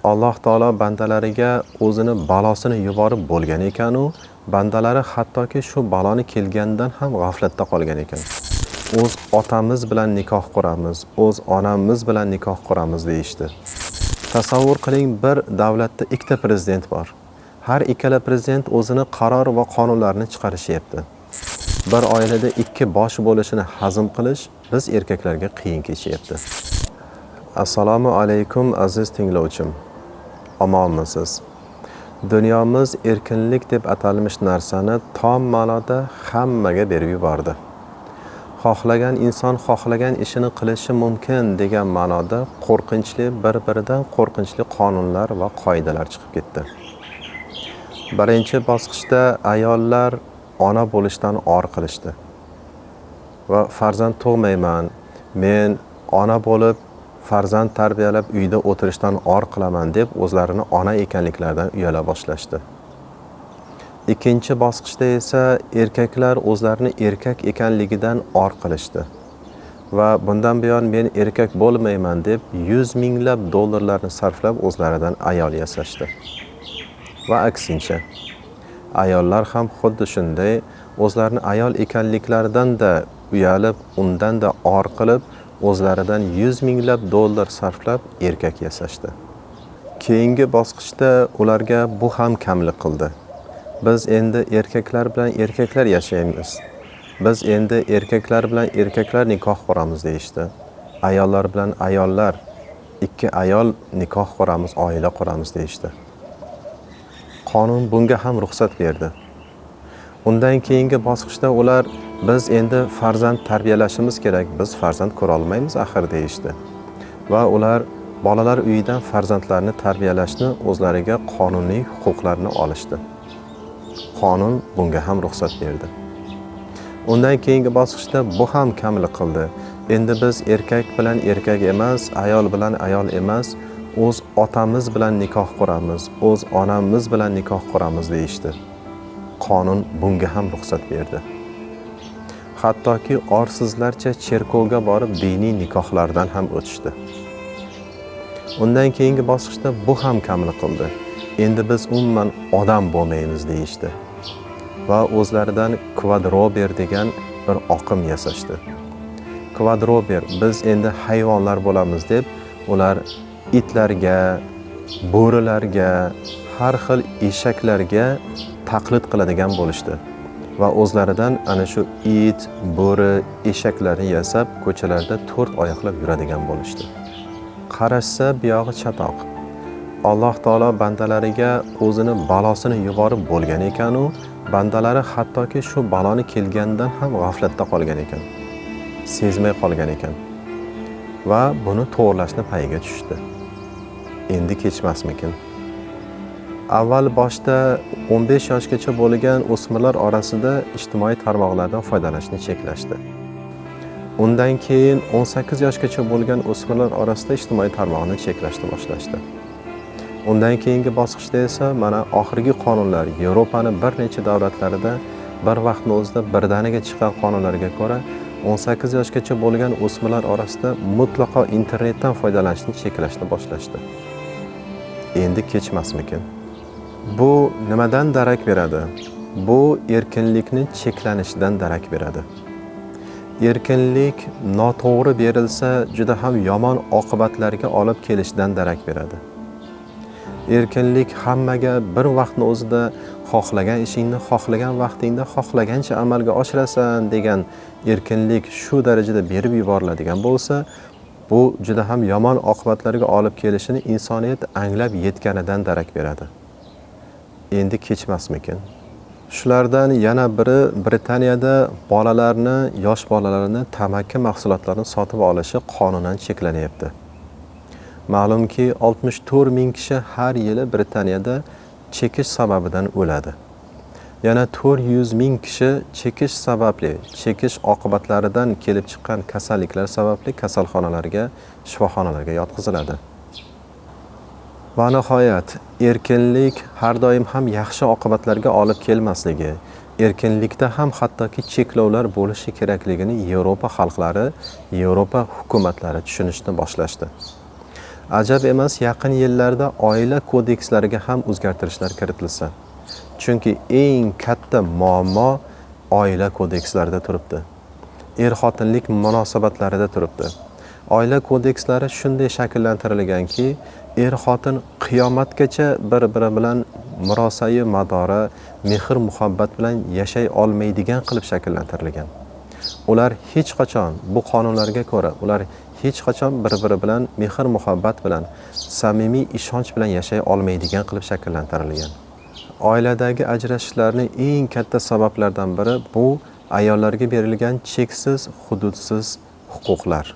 Alloh taolo bandalariga o'zini balosini yuborib bo'lgan ekan-u, bandalari hattoki shu baloni kelganidan ham g'aflatda qolgan ekan. O'z otamiz bilan nikoh quramiz, o'z onamiz bilan nikoh quramiz deyishdi. Tasavvur qiling, bir davlatda ikkita prezident bor. Har ikkala prezident o'zini qaror va qonunlarini chiqarishyapti. Bir oilada ikki bosh bo'lishini hazm qilish biz erkaklarga qiyin kechyapti. Assalomu alaykum aziz tinglovchim. Omonmisiz? Dunyomiz erkinlik deb atalmish narsani tom ma'noda hammaga berib yubordi. Xohlagan inson xohlagan ishini qilishi mumkin degan ma'noda qo'rqinchli, bir-biridan qo'rqinchli qonunlar va qoidalar chiqib ketdi. Birinchi bosqichda ayollar ona bo'lishdan or qilishdi. Va farzand tug'mayman, men ona bo'lib farzand tarbiyalab uyda o'tirishdan or qilaman deb o'zlarini ona ekanliklaridan uyala boshlashdi. Ikkinchi bosqichda esa erkaklar o'zlarini erkak ekanligidan or qilishdi. Va bundan buyon men erkak bo'lmayman deb 100 minglab dollarlarni sarflab o'zlaridan ayol yasashdi. Va aksincha, ayollar ham xuddi shunday o'zlarini ayol ekanliklaridan-da uyalib, undan-da or qilib, o'zlaridan 100 minglab dollar sarflab erkak yasashdi. Keyingi bosqichda ularga bu ham kamlik qildi. Biz endi erkaklar bilan erkaklar yashaymiz. Biz endi erkaklar bilan erkaklar nikoh quramiz deyishdi. Ayollar bilan ayollar, ikki ayol nikoh quramiz, oila quramiz deyishdi. Qonun bunga ham ruxsat berdi. Undan keyingi bosqichda ular biz endi farzand tarbiyalashimiz kerak, biz farzand ko'ra olmaymiz axir deyishdi. Va ular bolalar uyidan farzandlarni tarbiyalashni o'zlariga qonuniy huquqlarni olishdi. Qonun bunga ham ruxsat berdi. Undan keyingi bosqichda bu ham kamlik qildi. Endi biz erkak bilan erkak emas, ayol bilan ayol emas, o'z otamiz bilan nikoh quramiz, o'z onamiz bilan nikoh quramiz deyishdi. Qonun bunga ham ruxsat berdi. Hattoki orsizlarcha cherkovga borib diniy nikohlardan ham o'tishdi. Undan keyingi bosqichda bu ham kamlik qildi. Endi biz umuman odam bo'lmaymiz deyishdi. Va o'zlaridan kvadrober degan bir oqim yasashdi. Kvadrober, biz endi hayvonlar bo'lamiz deb ular itlarga, bo'rilarga, har xil eshaklarga taqlid qiladigan bo'lishdi. Va o'zlaridan ana shu it, bo'ri, eshaklarni yasab ko'chalarda to'rt oyoqlab yuradigan bo'lishdi. Qarashsa buyog'i chatoq. Alloh taolo bandalariga o'zini balosini yuborib bo'lgan ekan-u, bandalari hattoki shu baloni kelganidan ham g'aflatda qolgan ekan. Sezmay qolgan ekan. Va buni to'g'rilashni payiga tushdi. Endi kechmasmikin? Avval boshda 15 yoshgacha bo'lgan o'smirlar orasida ijtimoiy tarmoqlardan foydalanishni cheklashdi. Undan keyin 18 yoshgacha bo'lgan o'smirlar orasida ijtimoiy tarmoqni cheklashni boshlashdi. Undan keyingi bosqichda esa mana oxirgi qonunlar Yevropani bir necha davlatlarida bir vaqtning o'zida birdaniga chiqqan qonunlarga ko'ra 18 yoshgacha bo'lgan o'smirlar orasida mutlaqo internetdan foydalanishni cheklashni boshlashdi. Endi kechmasmikin? Bu nimadan darak beradi? Bu erkinlikni cheklanishidan darak beradi. Erkinlik noto'g'ri berilsa juda ham yomon oqibatlarga olib kelishidan darak beradi. Erkinlik hammaga bir vaqtning o'zida xohlagan ishingni xohlagan vaqtingda xohlagancha amalga oshirasan degan erkinlik shu darajada berib yuboriladigan bo'lsa, bu juda ham yomon oqibatlarga olib kelishini insoniyat anglab yetganidan darak beradi. Endi kechmasmikin? Shulardan yana biri Britaniyada bolalarni, yosh bolalarni tamaki mahsulotlarini sotib olishi qonunan cheklanyapti. Ma'lumki, 64 ming kishi har yili Britaniyada chekish sababidan o'ladi. Yana 400 ming kishi chekish sababli, chekish oqibatlaridan kelib chiqqan kasalliklar sababli kasalxonalarga, shifoxonalarga yotqiziladi. Va nihoyat, erkinlik har doim ham yaxshi oqibatlarga olib kelmasligi, erkinlikda ham hattoki cheklovlar bo'lishi kerakligini Yevropa xalqlari, Yevropa hukumatlari tushunishni boshlashdi. Ajab emas, yaqin yillarda oila kodekslariga ham o'zgartirishlar kiritilsa. Chunki eng katta muammo oila kodekslarida turibdi. Er-xotinlik munosabatlarida turibdi. Oila kodekslari shunday shakllantirilganki, er-xotin qiyomatgacha bir-biri bilan murosayi madora, mehr-muhabbat bilan yashay olmaydigan qilib shakllantirilgan. Ular hech qachon bu qonunlarga ko'ra, ular hech qachon bir-biri bilan mehr-muhabbat bilan, samimiy ishonch bilan yashay olmaydigan qilib shakllantirilgan. Oiladagi ajrashishlarning eng katta sabablaridan biri bu ayollarga berilgan cheksiz, hududsiz huquqlar.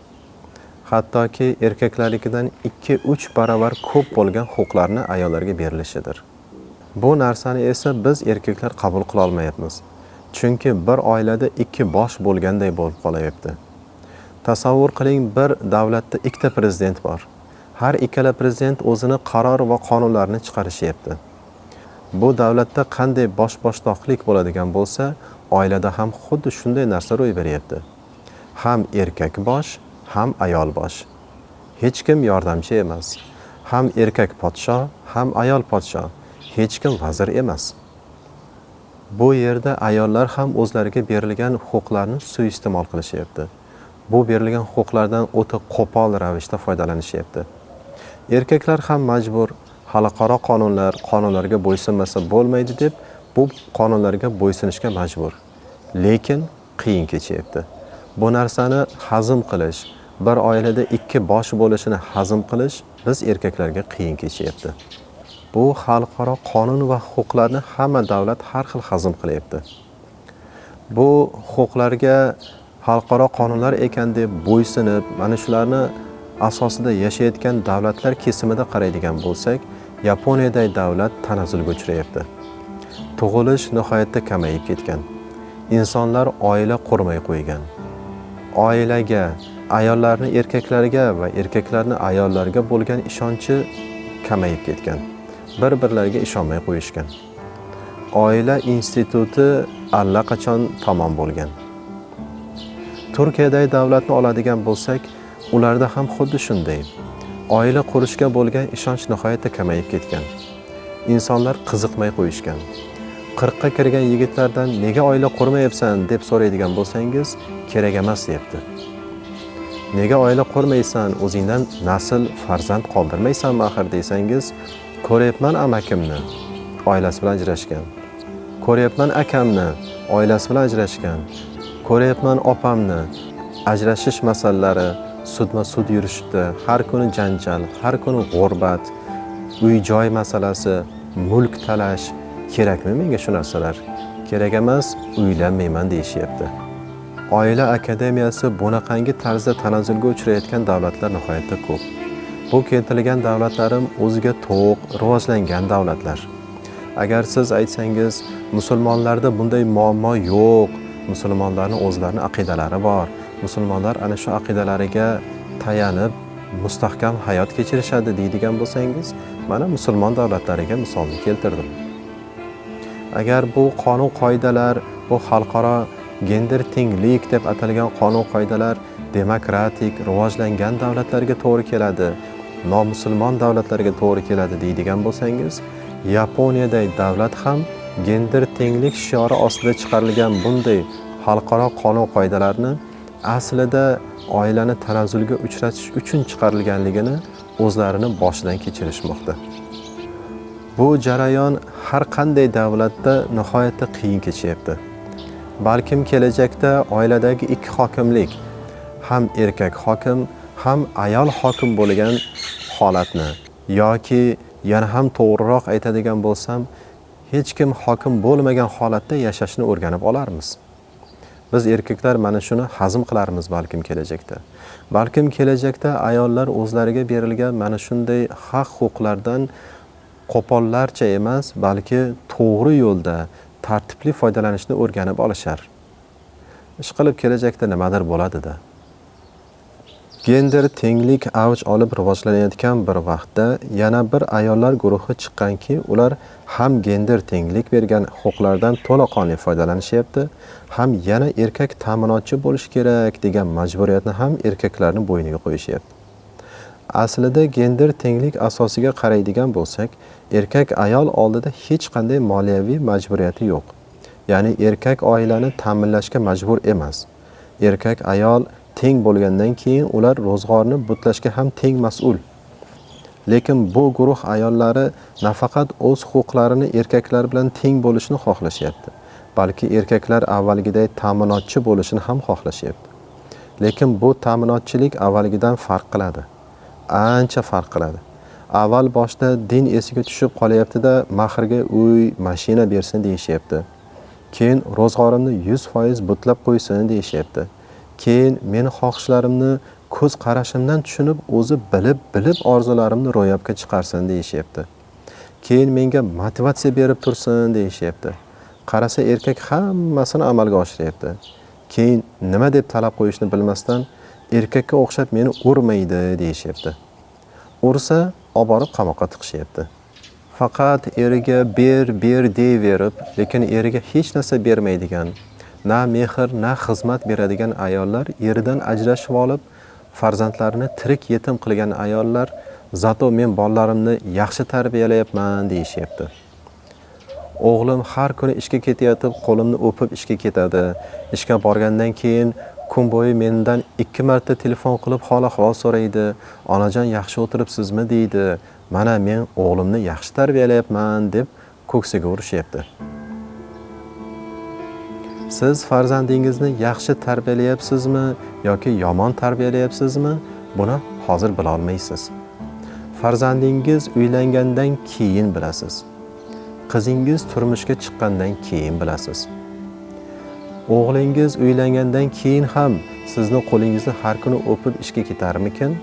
Hattoki erkaklarnikidan 2-3 barobar ko'p bo'lgan huquqlarni ayollarga berilishidir. Bu narsani esa biz erkaklar qabul qila olmayapmiz. Chunki bir oilada 2 bosh bo'lganday bo'lib qolayapti. Tasavvur qiling, bir davlatda 2 ta prezident bor. Har ikkala prezident o'zini qaror va qonunlarini chiqarishyapti. Bu davlatda qanday bosh-boshdoqlik bo'ladigan bo'lsa, oilada ham xuddi shunday narsa ro'y beryapti. Ham erkak bosh, ham ayol bosh. Hech kim yordamchi emas. Ham erkak podsho, ham ayol podsho. Hech kim vazir emas. Bu yerda ayollar ham o'zlariga berilgan huquqlarni suiiste'mol qilishyapti. Bu berilgan huquqlardan o'ta qo'pol ravishda foydalanishyapti. Erkaklar ham majbur xalqaro qonunlar, qonunlarga bo'ysunmasa bo'lmaydi deb bu qonunlarga bo'ysunishga majbur. Lekin qiyin kechyapti. Bu narsani hazm qilish, bir oilada 2 bosh bo'lishini hazm qilish biz erkaklarga qiyin kechyapti. Bu xalqaro qonun va huquqlarni hamma davlat har xil hazm qilyapti. Bu huquqlarga xalqaro qonunlar ekan deb bo'ysunib, mana shularni asosida yashayotgan davlatlar kesimida qaraydigan bo'lsak, Yaponiyadagi davlat tanazzulga uchrayapti. Tug'ilish nihoyatda kamayib ketgan. Insonlar oila qurmay qo'ygan. Oilaga, ayollarni erkaklarga va erkaklarni ayollarga bo'lgan ishonchi kamayib ketgan. Bir-birlariga ishonmay qo'yishgan. Oila instituti allaqachon tamom bo'lgan. Turkiyadagi davlatni oladigan bo'lsak, ularda ham xuddi shunday. Oila qurishga bo'lgan ishonch nihoyatda kamayib ketgan. Insonlar qiziqmay qo'yishgan. 40 ga kirgan yigitlardan nega oila qurmayapsan deb so'raydigan bo'lsangiz, kerak emas deyapti. Nega oila qurmaysan, o'zingdan nasl, farzand qoldirmaysanmi axir desangiz, ko'ryapman amakimni, oilasi bilan ajrashgan. Ko'ryapman akamni, oilasi bilan ajrashgan. Ko'ryapman opamni, ajrashish masalalari sudma-sud yurishibdi. Har kuni janjal, har kuni g'urbat, uy-joy masalasi, mulk talash. Kerakmi menga shu narsalar? Kerak emas, uylanmayman deyishyapti. Oila akademiyasi bunaqangi tarzda tanazzulga uchrayotgan davlatlar nihoyatda ko'p. Bu keltirilgan davlatlarim o'ziga to'q, rivojlangan davlatlar. Agar siz aytsangiz, musulmonlarda bunday muammo yo'q, musulmonlarning o'zlarining aqidalari bor, musulmonlar ana shu aqidalariga tayanib mustahkam hayot kechirishadi deydigan bo'lsangiz, mana musulmon davlatlariga misolni keltirdim. Agar bu qonun qoidalar, bu xalqaro gender tenglik deb atalgan qonun qoidalar demokratik, rivojlangan davlatlarga to'g'ri keladi, nomusulmon davlatlarga to'g'ri keladi deydigan bo'lsangiz, Yaponiyadagi davlat ham gender tenglik shiori ostida chiqarilgan bunday xalqaro qonun qoidalarni aslida oilani tanazzulga uchratish uchun chiqarilganligini o'zlarini boshidan kechirishmoqda. Bu jarayon har qanday davlatda nihoyatda qiyin kechyapti. Balkim kelajakda oiladagi 2 hokimlik, ham erkak hokim, ham ayol hokim bo'lgan holatni yoki yana ham to'g'riroq aytadigan bo'lsam, hech kim hokim bo'lmagan holatda yashashni o'rganib olarmiz. Biz erkaklar mana shuni hazm qilarmiz balkim kelajakda. Balkim kelajakda ayollar o'zlariga berilgan mana shunday haq-huquqlardan qo'pollarcha emas, balki to'g'ri yo'lda tartibli foydalanishni o'rganib olishar. Ishqilib kelajakda nimadir bo'ladi-da. Gender tenglik avj olib rivojlanayotgan bir vaqtda yana bir ayollar guruhi chiqqanki, ular ham gender tenglik bergan huquqlardan to'laqonli foydalanishyapti, ham yana erkak ta'minotchi bo'lish kerak degan majburiyatni ham erkaklarning bo'yniga qo'yishyapti. Aslida gender tenglik asosiga qaraydigan bo'lsak, erkak ayol oldida hech qanday moliyaviy majburiyati yo'q. Ya'ni erkak oilani ta'minlashga majbur emas. Erkak ayol teng bo'lgandan keyin ular ro'zg'orni butlashga ham teng mas'ul. Lekin bu guruh ayollari nafaqat o'z huquqlarini erkaklar bilan teng bo'lishini xohlashyapti, balki erkaklar avvalgiday ta'minotchi bo'lishini ham xohlashyapti. Lekin bu ta'minotchilik avvalgidan farq qiladi. Ancha farq qiladi. Avval boshda din esiga tushib qolyapti-da, mahrga uy, mashina bersin deyishyapti. Keyin ro'zg'orimni 100% butlab qo'ysin deyishyapti. Keyin meni xohishlarimni ko'z qarashimdan tushunib, o'zi bilib orzularimni ro'yobga chiqarsin deyishyapti. Keyin menga motivatsiya berib tursin deyishyapti. Qarasa erkak hammasini amalga oshiryapti. Keyin nima deb talab qo'yishni bilmasdan erkakka o'xshab meni urmaydi deyishyapti. Ursa, olib borib qamoqqa tiqishyapti. Faqat eriga ber, ber deyverib, lekin eriga hech narsa bermaydigan, na mehr, na xizmat beradigan ayollar eridan ajrashib olib, farzandlarini tirik yetim qilgan ayollar, zato men bolalarimni yaxshi tarbiyalayapman deyishyapti. O'g'lim har kuni ishga ketayotib, qo'limni o'pib ishga ketadi. Ishga borgandan keyin kun bo'yi mendan 2 marta telefon qilib hol ahvol so'raydi. Onajon yaxshi o'tiribsizmi deydi. Mana men o'g'limni yaxshi tarbiyalayapman deb ko'ksiga urishyapti. Siz farzandingizni yaxshi tarbiyalayapsizmi yoki yomon tarbiyalayapsizmi? Buni hozir bila olmaysiz. Farzandingiz uylangandan keyin bilasiz. Qizingiz turmushga chiqqandan keyin bilasiz. O'g'lingiz uylangandan keyin ham sizni qo'lingizni har kuni o'pib ishga ketarmikin?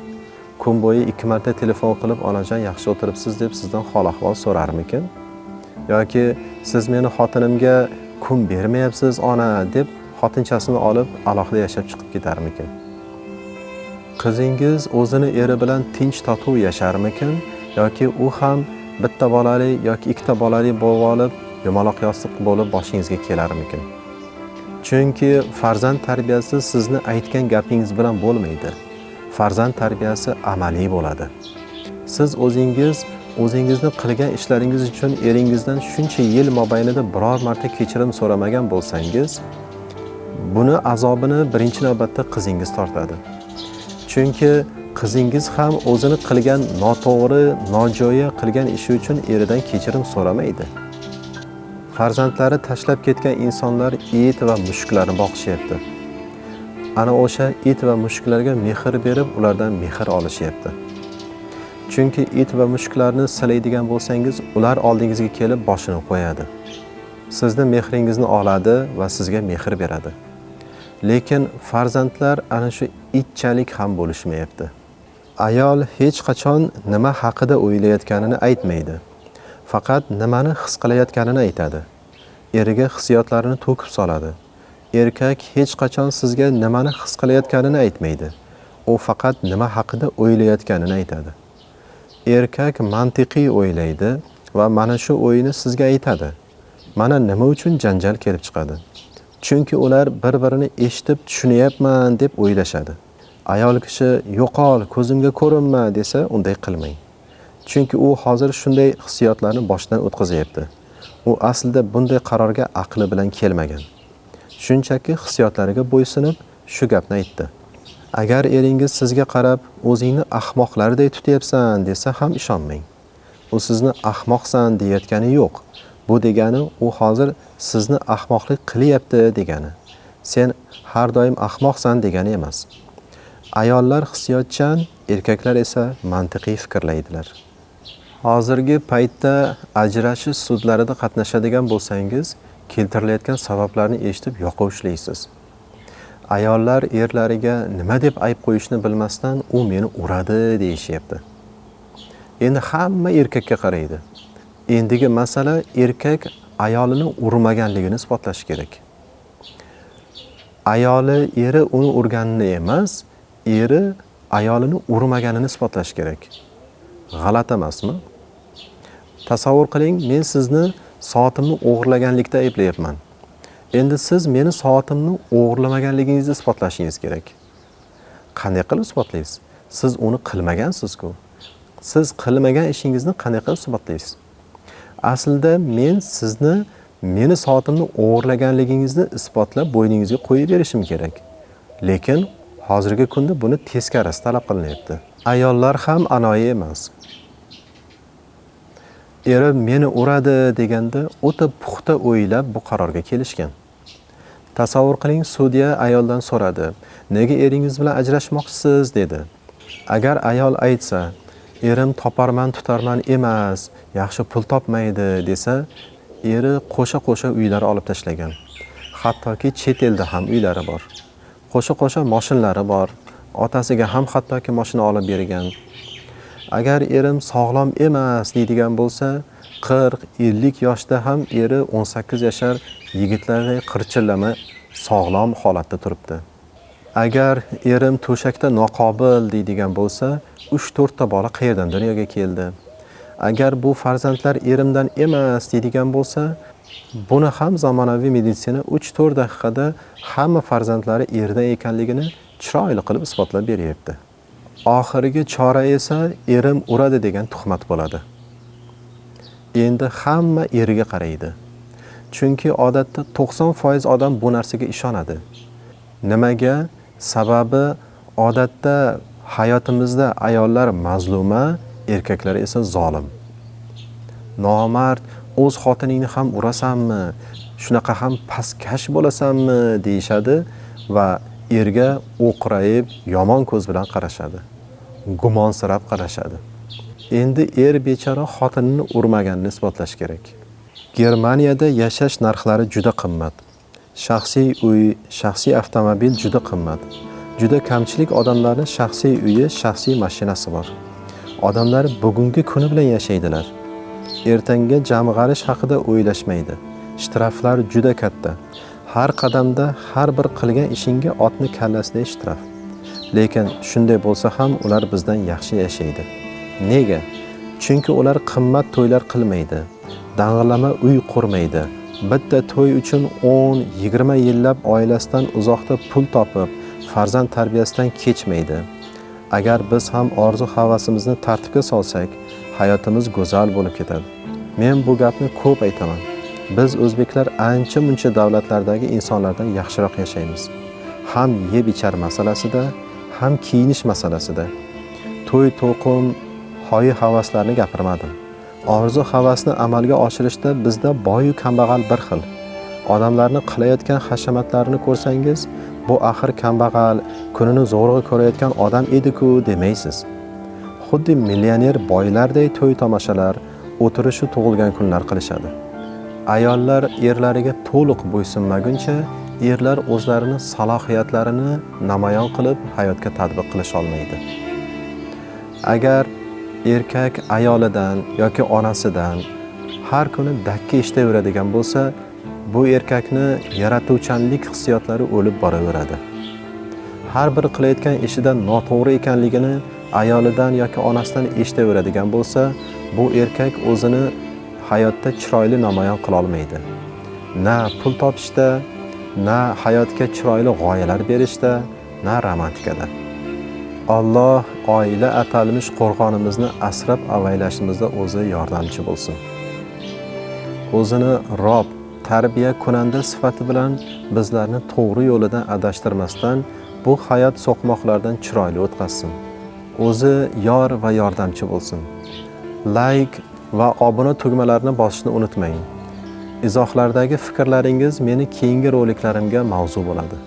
Kun bo'yi 2 marta telefon qilib, onajon yaxshi o'tiribsiz deb sizdan hol ahvol so'rarmikin? Yoki siz meni xotinimga kun bermayapsiz ona deb xotinchasini olib alohida yashab chiqib ketarmikin? Qizingiz o'zini eri bilan tinch totuv yasharmikin yoki u ham bitta bolali yoki ikkita bolali bo'lib olib yumaloq yostiq bo'lib boshingizga kelarmikin? Chunki farzand tarbiyasi sizni aytgan gapingiz bilan bo'lmaydi. Farzand tarbiyasi amaliy bo'ladi. Siz o'zingizni qilgan ishlaringiz uchun eringizdan shuncha yil mobaynida biror marta kechirim so'ramagan bo'lsangiz, buni azobini birinchi navbatda qizingiz tortadi. Chunki qizingiz ham o'zini qilgan noto'g'ri, nojo'ya qilgan ishi uchun eridan kechirim so'ramaydi. Farzandlari tashlab ketgan insonlar it va mushuklarni boqishyapti. Ana o'sha it va mushuklarga mehr berib, ulardan mehr olishyapti. Chunki it va mushuklarni silaydigan bo'lsangiz, ular oldingizga kelib boshini qo'yadi. Sizni mehringizni oladi va sizga mehr beradi. Lekin farzandlar ana shu itchalik ham bo'lishmayapti. Ayol hech qachon nima haqida o'ylayotganini aytmaydi. Faqat nimani his qilayotganini aytadi. Eriga hissiyotlarini to'kib soladi. Erkak hech qachon sizga nimani his qilayotganini aytmaydi. U faqat nima haqida o'ylayotganini aytadi. Erkak mantiqiy o'ylaydi va mana shu o'yini sizga aytadi. Mana nima uchun janjal kelib chiqadi? Chunki ular bir-birini eshitib tushunyapman deb o'ylashadi. Ayol kishi yo'qol, ko'zimga ko'rinma desa, unday qilmang. Chunki u hozir shunday hissiyotlarni boshdan o'tkazyapti. U aslida bunday qarorga aqli bilan kelmagan. Shunchaki hissiyotlariga bo'ysunib shu gapni aytdi. Agar eringiz sizga qarab o'zingni ahmoqlarday tutyapsan desa ham ishonmang. U sizni ahmoqsan deyayotgani yo'q. Bu degani u hozir sizni ahmoqlik qilyapti degani. Sen har doim ahmoqsan degani emas. Ayollar hissiyotchan, erkaklar esa mantiqiy fikrlaydilar. Hozirgi paytda ajrashish sudlarida qatnashadigan bo'lsangiz, keltirilayotgan sabablarni eshitib yoqa ushlaysiz. Ayollar erlariga nima deb ayb qo'yishni bilmasdan u meni uradi deyishyapti. Endi hamma erkakka qaraydi. Endigi masala erkak ayolini urmaganligini isbotlashi kerak. Ayoli eri uni urganini emas, eri ayolini urmaganini isbotlashi kerak. G'alati emasmi? Tasavvur qiling, men sizni soatimni o'g'irlaganlikda ayblayapman. Endi siz meni soatimni o'g'irlamaganligingizni isbotlashingiz kerak. Qanday qilib isbotlaysiz? Siz uni qilmagansiz-ku. Siz qilmagan ishingizni qanday qilib isbotlaysiz? Aslida men sizni meni soatimni o'g'irlaganligingizni isbotlab bo'yningizga qo'yib berishim kerak. Lekin hozirgi kunda buni teskarisi talab qilinyapti. Ayollar ham anoyi emas. Eri meni uradi deganda o'ta puxta o'ylab bu qarorga kelishgan. Tasavvur qiling, sudya ayoldan so'radi: "Nega eringiz bilan ajrashmoqchisiz?" dedi. Agar ayol aytsa, "Erim toparman, tutarman emas, yaxshi pul topmaydi" desa, eri qo'sha-qo'sha uylari olib tashlagan. Hattoki chet elda ham uylari bor. Qo'sha-qo'sha mashinalari bor. Otasiga ham hattoki mashina olib bergan. Agar erim sog'lom emas deydigan bo'lsa, 40-50 yoshda ham eri 18 yashar yigitlarday qirchillama sog'lom holatda turibdi. Agar erim to'shakda noqobil deydigan bo'lsa, 3-4 ta bola qayerdan dunyoga keldi? Agar bu farzandlar erimdan emas deydigan bo'lsa, buni ham zamonaviy meditsina 3-4 daqiqada hamma farzandlari erdan ekanligini chiroyli qilib isbotlab beryapti. Oxirgi chora esa erim uradi degan tuhmat bo'ladi. Endi hamma eriga qaraydi. Chunki odatda 90% odam bu narsaga ishonadi. Nimaga? Sababi odatda hayotimizda ayollar mazluma, erkaklar esa zolim. Nomard, o'z xotiningni ham urasanmi? Shunaqa ham pastkash bo'lasanmi deyishadi va erga o'qrayib yomon ko'z bilan qarashadi. Gumonsirab qarashadi. Endi er bechora xotinini urmaganini isbotlash kerak. Germaniyada yashash narxlari juda qimmat. Shaxsiy uy, shaxsiy avtomobil juda qimmat. Juda kamchilik odamlarning shaxsiy uyi, shaxsiy mashinasi bor. Odamlar bugungi kuni bilan yashaydilar. Ertanga jamg'arish haqida o'ylashmaydi. Shtraflar juda katta. Har qadamda har bir qilgan ishingga otni kallasiday shtraf. Lekin shunday bo'lsa ham ular bizdan yaxshi yashaydi. Nega? Chunki ular qimmat to'ylar qilmaydi. Dang'illama uy qurmaydi. Bitta to'y uchun 10-20 yillab oilasidan uzoqda pul topib, farzand tarbiyasidan kechmaydi. Agar biz ham orzu havasimizni tartibga solsak, hayotimiz go'zal bo'lib ketadi. Men bu gapni ko'p aytaman. Biz o'zbeklar ancha-muncha davlatlardagi insonlardan yaxshiroq yashaymiz. Ham yeb-ichar masalasida, ham kiyinish masalasida. To'y to'qim, hoyi havaslarni gapirmadim. Orzu havasni amalga oshirishda bizda boyu kambag'al bir xil. Odamlarni qilayotgan hashamatlarini ko'rsangiz, bu axir kambag'al, kunini zo'rg'a ko'rayotgan odam edi-ku demaysiz. Xuddi millioner boylarday to'y tomoshalar, o'tirishu tug'ilgan kunlar qilishadi. Ayollar erlariga to'liq bo'ysunmaguncha, erlar o'zlarini salohiyatlarini namoyon qilib hayotga tatbiq qilisha olmaydi. Agar erkak ayolidan yoki onasidan har kuni dakka eshitaveradigan bo'lsa, bu erkakni yaratuvchanlik hissiyotlari o'lib boraveradi. Har bir qilayotgan ishida noto'g'ri ekanligini ayolidan yoki onasidan eshitaveradigan bo'lsa, bu erkak o'zini hayotda chiroyli namoyon qila olmaydi. Na pul topishda, na hayotga chiroyli g'oyalar berishda, na romantikada. Alloh oila atalmish qo'rg'onimizni asrab avaylashimizda o'zi yordamchi bo'lsin. O'zini Rob, tarbiya kunanda sifati bilan bizlarni to'g'ri yo'lidan adashtirmasdan bu hayot so'qmoqlardan chiroyli o'tkazsin. O'zi yor va yordamchi bo'lsin. Like va obuna tugmalarini bosishni unutmang. Izohlardagi fikrlaringiz meni keyingi roliklarimga mavzu bo'ladi.